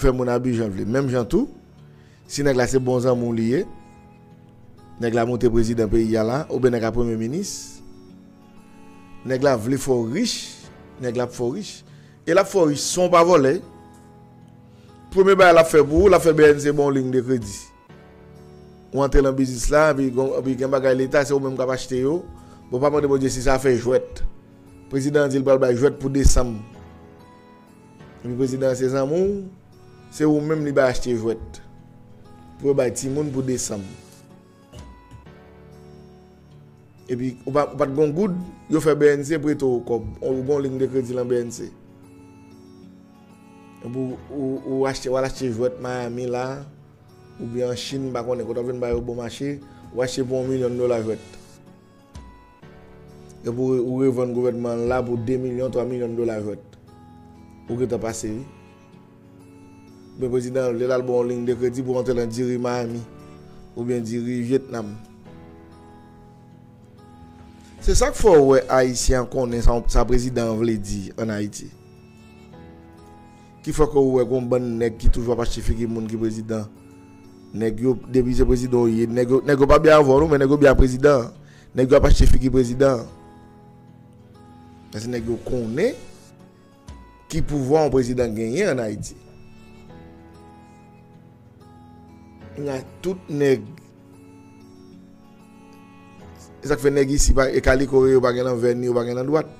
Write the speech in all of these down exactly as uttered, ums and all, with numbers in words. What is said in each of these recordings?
fè moun abi jan l vle. Menm jan tou, si nèg la se bon zanmi w li ye, nèg la moute prezidan peyi a la, oubyen nèg la premye minis, nèg la vle fè w rich, nèg la ap fè w rich. E l ap fè w rich san w pa vòlè. Premye bagay l ap fè pou ou, l ap fè B N C ba w liy de kredi. Ou antre nan biznis la, epi gon- epi gen bagay leta, se ou menm k ap achte yo. Bon, pa mande Bondye si sa fè jwèt. Prezidan an di l pral bay jwèt pou desanm. Epi prezidan an se zanmi w, se ou menm li bay achte jwèt. Pou yo bay timoun pou desanm. Epi ou pa, ou pa t gon goud, yo fè B N C prete w kòb. Ou gon liy de kredi nan B N C. Epi ou, ou, ou achte, w al achte jwèt Miami la, oubyen an Chin, m pa konnen kote w vin ba yo bon mache, ou achte pou yon milyon dola jwèt. Epi ou, ou revann gouvènman an la pou de milyon, twa milyon dola jwèt. Ou gentan pase, wi. Men prezidan an vle l al ba w yon liy de kredi pou w antre nan diri Miami, oubyen diri Vietnam. Se sa k fè w wè Ayisyen an konnen sa, sa prezidan an vle di ann Ayiti. Ki fè ke w wè gon bann nèg ki toujou ap achte figi moun ki prezidan. Nèg yo, depi se prezidan w ye, nèg yo, nèg yo pa byen avè w non, men nèg yo byen ak prezidan an. Nèg yo ap achte figi prezidan an. Paske nèg yo konnen ki pouvwa yon prezidan genyen ann Ayiti. Kounye a tout nèg, e sa k fè nèg isi pa, e kaliko yo, yo pa gen nan vèni, yo pa gen nan dwat.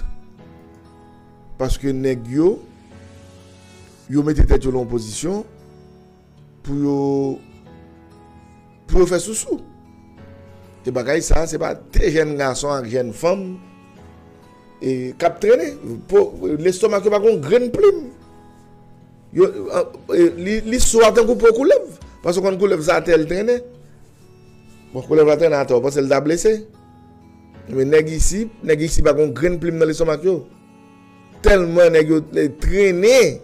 Paske nèg yo, yo mete tèt yo nan yon pozisyon pou yo, pou yo fè sousou. E bagay sa, se pa de jèn gason ak jèn fanm, e, k ap trennen. Po, lestomak yo pa gon grenn plim. Yo, e, li, li swa tankou po koulèv. Paske w konn koulèv sa atè l trennen. Bon, koulèv la trennen atè, w panse l ta blese. Men nèg isi, nèg isi pa gon grenn plim nan lestomak yo. Tèlman nèg yo, e, trennen.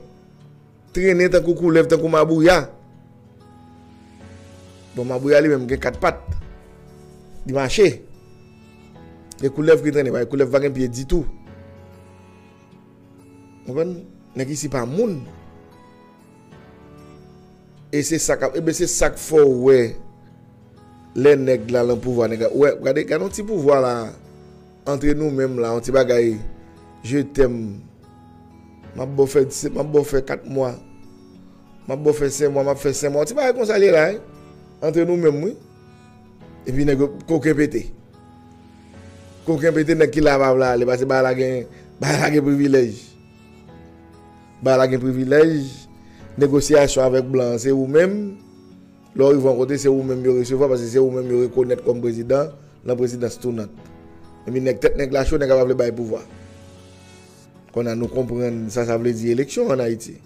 Trennen tankou koulèv, tankou mabouya. Bon, mabouya li menm gen kat pat. Li mache. E koulèv ki trennen, paske koulèv pa gen pye ditou. Konprann? Nèg isi pa moun. E se sa k ap, e ben se sa k fè w wè lè nèg la nan pouvwa, nèg la, wè, gade, gade yon ti pouvwa la, antre nou menm la, yon ti bagay, je t'aime, m ap ba w fè, m ap ba w fè kat mwa, m ap ba w fè senk mwa, m ap fè senk mwa, yon ti bagay konsa l ye la, wi, antre nou menm, wi. Epi nèg yo koken pete. Koken pete, nèg ki la pa vle ale, paske bagay la gen, bagay la gen privilèj. Bagay la gen privilèj, negosyasyon avèk blan an, se ou menm. Lè w rive yon kote, se ou menm yo resevwa, paske se ou menm yo rekonèt kòm prezidan, nan prezidans tounant. Epi nèg tèt nèg la cho, nèg la pa vle bay pouvwa. Kounye a nou konprann sa sa vle di eleksyon ann Ayiti.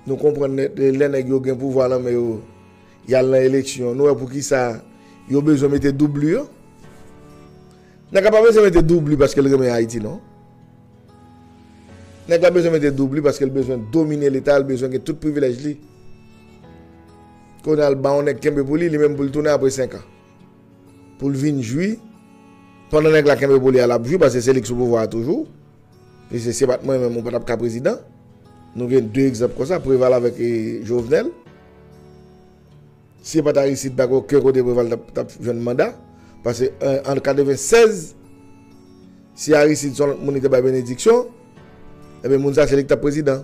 Nou konprann lè, lè nèg yo gen pouvwa nan men yo, y al nan eleksyon. Nou wè poukisa yo bezwen mete doub li yo. Nèg la pa bezwen mete doub li paske l renmen Ayiti, non. Nèg la bezwen mete doub li paske l bezwen domine Leta, l bezwen gen tout privilèj li. Kounye a l ba yon nèg kenbe pou li, li menm pou l tounen apre senk an. Pou l vin jwi, pandan nèg la kenbe pou li a, l ap jwi, paske se li k sou pouvwa a toujou. Paske si se pa t mwen menm, ou pa t ap ka prezidan. Nou gen de egzanp konsa, Preval avèk, e, Jovenel. Si se pa t Aristide, pa gen okenn kote Preval t ap, t ap jwenn manda. Paske, e, an katrevennsèz, si Aristide se yon lòt moun li te bay benediksyon, ebyen, moun sa se li ki t ap prezidan.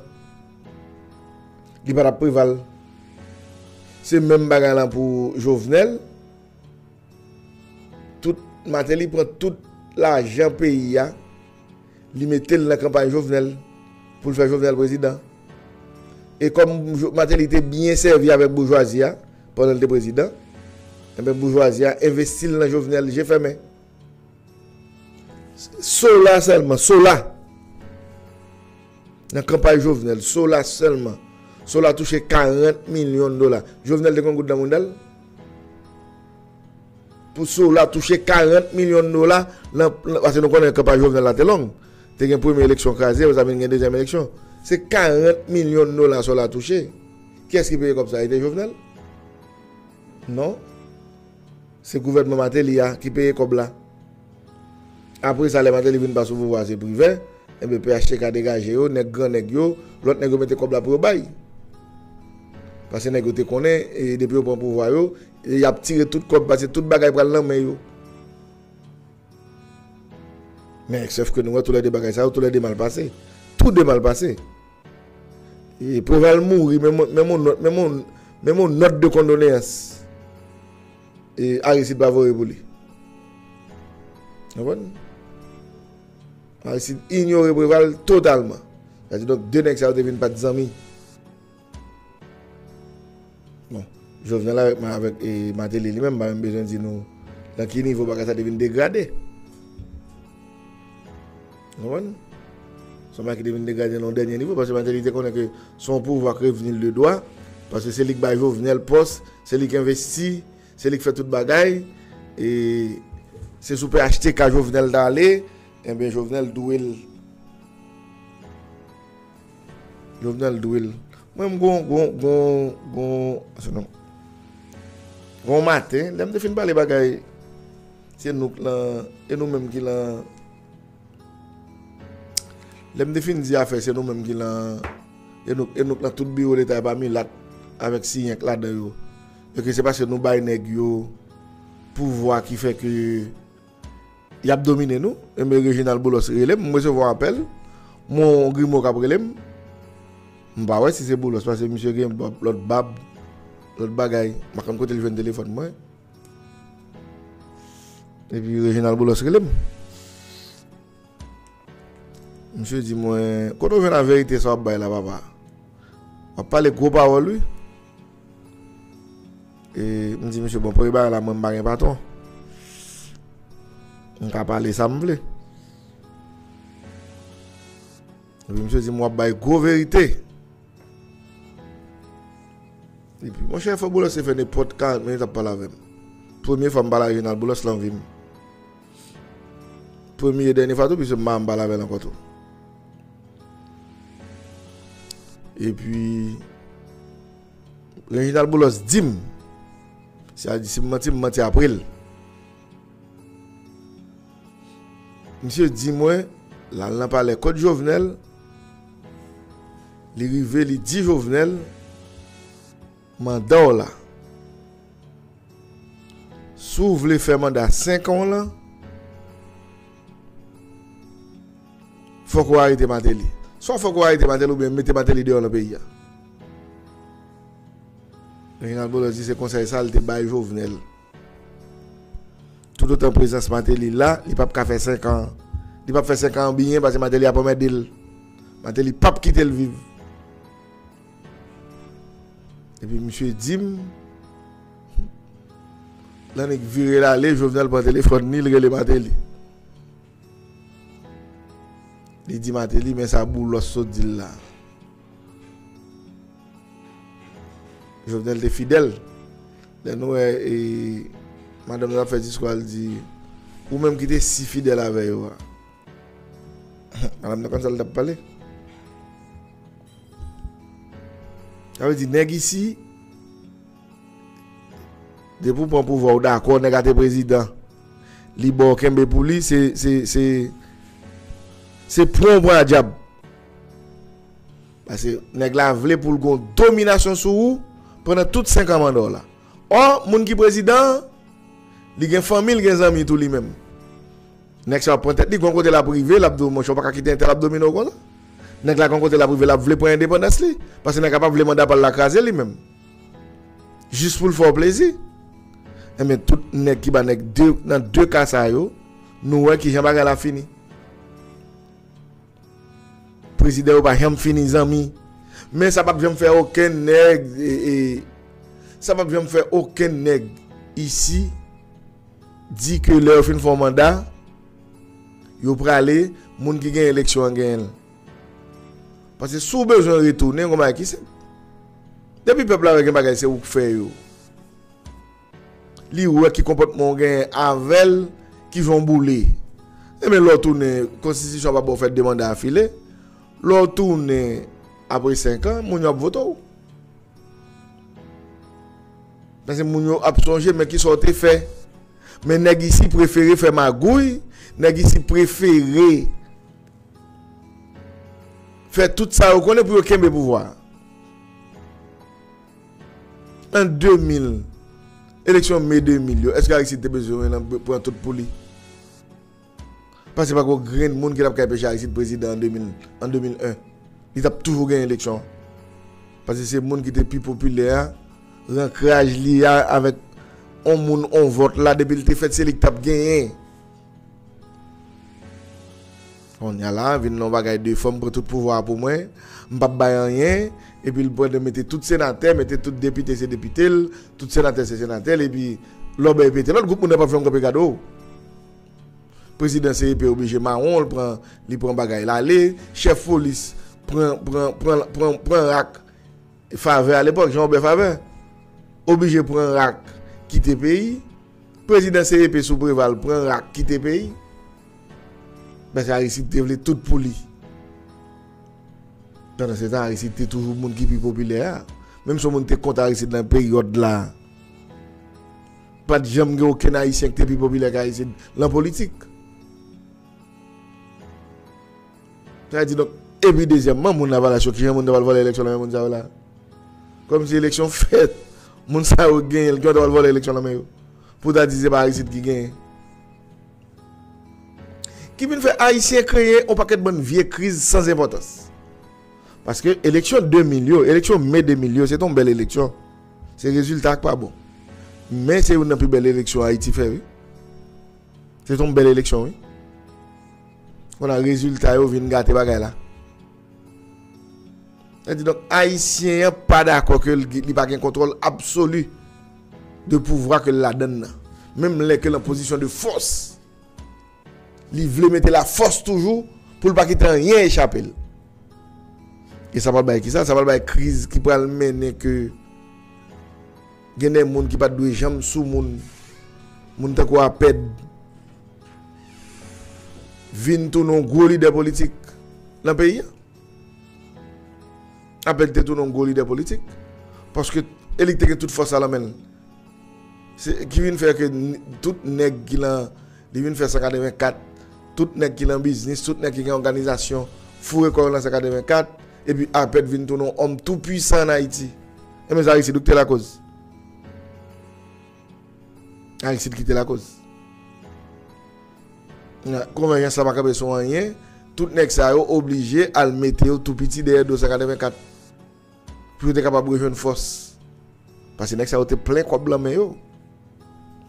Li pa t ap Preval. Se menm bagay lan pou Jovenel. Tout, Martelly pran tout lajan peyi a, li mete l nan kanpay Jovenel, pou l fè Jovenel prezidan. E kòm Jo-, Martelly te byen sèvi avèk boujwazi a pandan l te prezidan, enben, boujwazi a envesti l nan Jovenel je fèmen. Sola sèlman, Sola. Nan kanpay Jovenel, Sola sèlman. Sola touche karant milyon dola. Jovenel te konn goud nan mounda l? Pou Sola touche karant milyon dola, nan, nan, paske nou konnen kanpay Jovenel la te long. Te gen premye eleksyon kraze, apre sa vin gen dezyèm eleksyon. Se karant milyon dola Sola touche. Kiyès ki peye kòb sa? E te Jovenel? Non. Se gouvènman Martelly a ki peye kòb la. Apre sa, lè Martelly vin pa sou pouvwa, se Privè, enben, P H T K degaje yo, nèg gran nèg yo, lòt nèg yo mete kòb la pou yo bay. Paske nèg yo te konnen, e depi yo pran pouvwa yo, e y ap tire tout kòb, paske tout bagay pral nan men yo. Men, sèf ke nou wè toulède bagay sa yo, toulède mal pase. Toulède mal pase. E Preval mouri, menm, menm yon nòt, menm yon, menm yon nòt de kondoleyans, e Aristide pa voye pou li. Konprann? Aristide inyore Preval totalman. Sa di donk, de nèg sa yo te vin pa t zanmi. Bon, Jovenel avèk, avèk, e, Martelly li menm, m pa menm bezwen di nou nan ki nivo bagay sa te vin degrade. Ou konprann? Se yon bagay ki te vin degrade nan yon dènye nivo, paske Martelly te konnen ke se yon pouvwa k revni l de dwa, paske se li k bay Jovenel pòs, se li k envesti, se li k fè tout bagay, e se sou P H T K Jovenel t ale, enben Jovenel dwe l. Jovenel dwe l. Mwen, m gon, gon, gon, gon, se non. Gon maten, lè m te fin pale bagay, se nou k lan, e nou menm ki lan, lè m te fin di afè, se nou menm ki lan, e nou, e nou k lan tout biwo leta, epa milat avèk siyen k ladan yo. E ke se paske nou bay nèg yo pouvwa ki fè ke y ap domine nou. Enben, Reginald Boulos rele m, m resevwa yon apèl. Mon Grimaud k ap rele m. M pa wè si se Boulos, paske misye gen bab, lòt bab, lòt bagay. M pa konn kote l jwenn telefòn mwen. Epi Reginald Boulos rele m. Misye di mwen, "Kote w jwenn a verite sa w ap bay la, papa? W ap pale gwo pawòl, wi." E m di misye, "Bon, premye bagay la, mwen, m pa gen patwon. M ka pale sa m vle." Epi misye di m, "W ap bay gwo verite." Epi, monchè, fò Boulos te fè nenpòt karant minit ap pale avè m. Premye fwa m pale a Reginald Boulos nan vi m. Premye e dènye fwa tou, piske m pa janm pale avè l ankò tou. Epi, Reginald Boulos di m, si a di, si m manti, m manti apre l. Misye di mwen, l al nan palè kot Jovenel, li rive, li di Jovenel, "Manda w la. Si w vle fè manda senk an w lan, fòk ou arete Martelly. Swa fòk ou arete Martelly oubyen mete Martelly deyò nan peyi a." Reginald Boulos di se konsèy sa l te bay Jovenel. Toutotan prezans Martelly la, li p ap ka fè senk an. Li p ap fè senk an byen paske Martelly ap anmède l. Martelly p ap kite l viv. Epi misye di m, l annik vire l ale, Jovenel pran telefòn li, l rele Martelly. Li di Martelly, "Men sa Boulos sot di l la." Jovenel te fidèl. Lè nou wè, e, madanm nan ap fè diskou a, l di, "Ou menm ki te si fidèl avè yo a." Madanm nan konn sa l t ap pale. Sa vle di, nèg isi, depi w pran pouvwa, w dakò, nèg la te prezidan. Li ba w kenbe pou li, se, se, se, se pran w pran a dyab. Paske nèg la vle pou l gon dominasyon sou ou pandan tout senk an manda w la. Ò, moun ki prezidan an, li gen fanmi, li gen zanmi tou li menm. Nèg sa ap pran tèt li, gon kote l ap rive, l ap di w, "Monchè, w pa ka kite entèl ap domine w konsa." Nèg la gon kote l ap rive, l ap vle pran endepandans li. Paske nèg la pa vle manda pa l la kraze li menm. Jis pou l fè w plezi. Enben, tout nèg ki ba nèg de, nan de ka sa yo, nou wè kijan bagay la fini. Prezidan yo pa janm fini zanmi. Men sa p ap janm fè okenn nèg, e, e, sa p ap janm fè okenn nèg isi di ke lè yo fin fè yon manda, yo prale, moun ki genyen eleksyon an genyen l. Paske si w bezwen retounen, gon bagay ki senp. Depi pèp la wè gen bagay se ou k fè yo. Li wè ki konpòtman w genyen avè l, ki jan w boule. Enben, lè w tounen, konstitisyon an pa ba w fè de manda afile. Lè w tounen apre senk an, moun yo ap vote w. Paske moun yo ap sonje, men kisa w te fè. Men nèg isi prefere fè magouy, nèg isi prefere fè tout sa yo konnen pou yo kenbe pouvwa a. An de mil, eleksyon me de mil yo, èske Aristide te bezwen nan pran tout pou li? Paske pa gen yon grenn moun ki t ap ka anpeche Aristide prezidan an de mil, an de mil en. Li t ap toujou genyen eleksyon an. Paske se moun ki te pi popilè a, rankraj li a avèk yon moun, yon vòt la, depi l te fèt, se li ki t ap genyen. Kounye a la, vin nan yon bagay de fò, m pran tout pouvwa a pou mwen, m p ap bay anyen, epi l pran de mete tout senatè, mete tout depite se depite l, tout senatè se senatè l, epi lè w bay pete, lòt gwoup moun nan p ap fè yon kanpe gade w. Prezidan C E P oblije mawon, l pran, li pran bagay l ale, chèf polis pran, pran, pran, pran, pran rak, Favè alepòk, Jean Robert Favè, oblije pran rak kite peyi. Prezidan C E P sou Preval pran rak kite peyi. Paske Aristide te vle tout pou li. Pandan se tan, Aristide te toujou moun ki pi popilè a. Menm si yon moun te kont Aristide nan peryòd la, pa t janm gen okenn Ayisyen ki te pi popilè ke Aristide nan politik. Sa vle di, donk, epi dezyèmman, moun Lavalas yo, kijan moun ta pral vòlè eleksyon nan men moun sa yo la? Kòmsi eleksyon fèt, moun sa yo genyen l, kijan w ta pral vòlè eleksyon nan men yo? Pou w ta di se pa Aristide ki genyen. Ki vin fè Ayisyen kreye yon pakèt bann vye kriz san enpòtans. Paske eleksyon de mil yo, eleksyon me de mil yo, se te yon bèl eleksyon. Se rezilta k pa bon. Men se youn nan pi bèl eleksyon Ayiti fè, wi. Se te yon bèl eleksyon, wi. Kounye a rezilta yo vin gate bagay la. Sa di, donk, Ayisyen an pa dakò ke l, li pa gen kontwòl absoli de pouvwa ke l ladann nan. Menm lè ke l an pozisyon de fòs, li vle mete lafòs toujou pou l pa kite anyen echape l. E sa pral bay kisa? Sa pral bay kriz ki pral mennen ke gen de moun ki pa t dwe janm sou moun, moun tankou Apèd, vin tounen yon gwo lidè politik nan peyi a. Apèd te tounen yon gwo lidè politik. Paske e li ki te gen tout fòs la nan men l. Se, ki vin fè ke n-, tout nèg ki nan, li vin fè san katrevenkat, tout nèg ki nan biznis, tout nèg ki gen òganizasyon, foure kò yo nan san katrevenkat, epi Apèd vin tounen yon òm tou pwisan ann Ayiti. Enben, se Aristide ki te lakoz. Aristide ki te lakoz. Konvèjans la pa kanpe sou anyen, tout nèg sa yo oblije al mete yo tou piti dèyè do san katrevenkat. Pou yo te kapab rejwenn fòs. Paske nèg sa yo te plen kòb lan men yo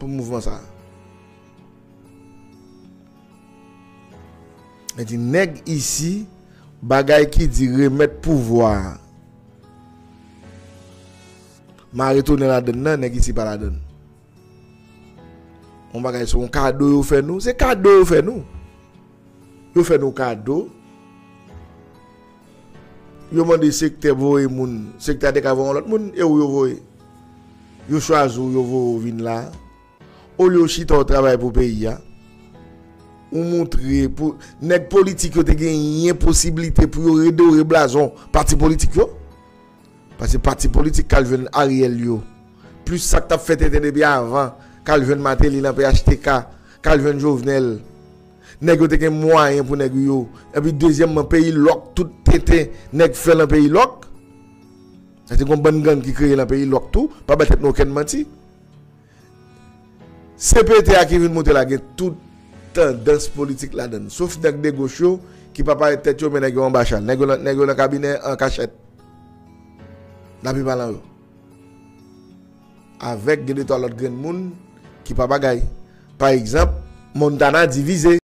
pou mouvman sa. Li di nèg isi, bagay ki di remèt pouvwa a, mare tounen ladann nan, nèg isi pa ladann. Yon bagay se yon kado yo fè nou, se kado yo fè nou. Yo fè nou kado. Yo mande sektè voye moun, sektè a te ka voye yon lòt moun, e ou yo voye. Yo chwazi w, yo voye w vin la. Olye w chita w travay pou peyi a, ou montre pou nèg politik yo te genyen posiblite pou yo redore blazon pati politik yo. Paske pati politik k al jwenn Ariel yo, plis sa k t ap fè tenten depi avan, k al jwenn Martelly nan P H T K, k al jwenn Jovenel. Nèg yo te gen mwayen pou nèg yo. Epi dezyèmman, peyi lòk, tout tenten nèg fè nan peyi lòk. Sa te gon bann gang ki kreye nan peyi lòk tou, pa bay tèt nou okenn manti. C P T a ki vin monte la gen tout tandans politik ladann. Sof nèg de goch yo ki pa parèt tèt yo, men nèg yo anba chal. Nèg yo nan, nèg yo nan kabinè an kachèt. Laplipa nan yo. Avèk gen de twa lòt grenn moun ki pa bagay. Pa egzanp, Montana divize.